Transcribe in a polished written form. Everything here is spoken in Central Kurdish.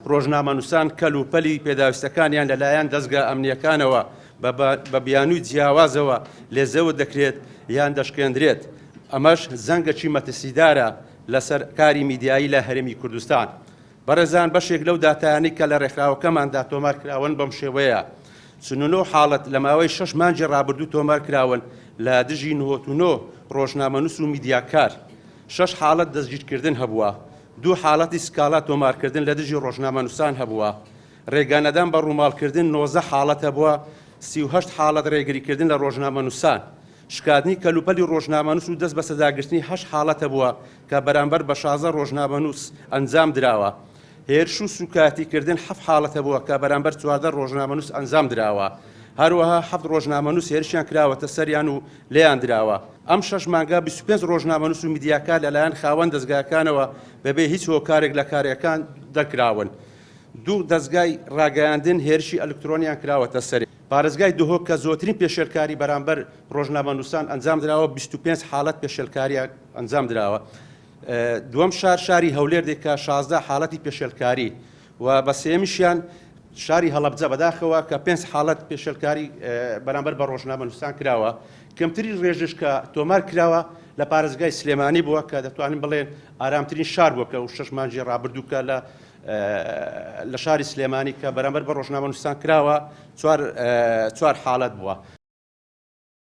ڕۆژنامەنووسان کەل و پەلی پێداویستەکانیان لەلایەن دەزگا ئەمنییەکانەوە بە بیانووی جیاوازەوە لێ زەوت دەکرێت یان دەشکێندرێت، ئەمەش زەنگەکی مەترسیدارە لەسەر کاری میدیایی لە هەرێمی کوردستان. بەڕێزان بەشێک لەو داتایانەی کە لە ڕێکخراوەکەماندا تۆمار کراون بەم شێوەیە، 49 حاڵەت لە ماوەی شەش مانگی ڕابردوو تۆمار کراون لە دژی 99 ڕۆژنامەنووس و میدیاکار، شەش حاڵەت دەستگیرکردن هەبووە، دوو حاڵەتی سکاڵا تۆمارکردن لە دژی ڕۆژنامەنووسان هەبووە، ڕێگانەدان بە ڕووماڵکردن 19 حاڵەت هەبووە، 38 حاڵەت ڕێگریکردن لە ڕۆژنامەنووسان، شکاندنی کەلوپەلی ڕۆژنامەنووس و دەست بەسەرداگرتنی هەشت حاڵەت هەبووە کە بەرامبەر بە 16 ڕۆژنامەنووس ئەنجام دراوە. هێرش و سووکایەتیکردن حەفت حاڵەت هەبووە کە بەرامبەر 14 ڕۆژنامەنووس ئەنجام دراوە. هەروەها حەفت ڕۆژنامەنووس هێرشیان کراوەتە سەریان و لێیان دراوە. ئەم شەش مانگە 25 ڕۆژنامەنووس و میدیاکار لەلایەن خاوەن دەزگاکانەوە بەبێ هیچ هۆکارێک لە کارەکان دەرکراون. دوو دەزگای ڕاگەیاندن هێرشی ئەلکترۆنیان کراوەتە سەر. پارێزگای دهۆک کە زۆرترین پێشێلکاری بەرامبەر ڕۆژنامەنووسان ئەنجام دراوە، 25 حاڵەت پێشێلکاری ئەنجام دراوە. دووەم شار شاری هەولێر دێت کە 16 حاڵەتی پێشێلکاری و بە سێیەمیشیان شاری هەڵەبجە بەداخەوە کە پێنج حاڵەت پێشێلکاری بەرامبەر بە ڕۆژنامەنووسان کراوە. کەمترین ڕێژەش کە تۆمار کراوە لە پارێزگای سلێمانی بووە کە دەتوانین بڵێن ئارامترین شار بووە کە شەش مانگی ڕابردوو کە لە لە شاری سلێمانی کە بەرامبەر بە ڕۆژنامەنووسان کراوە چوار حاڵەت بووە.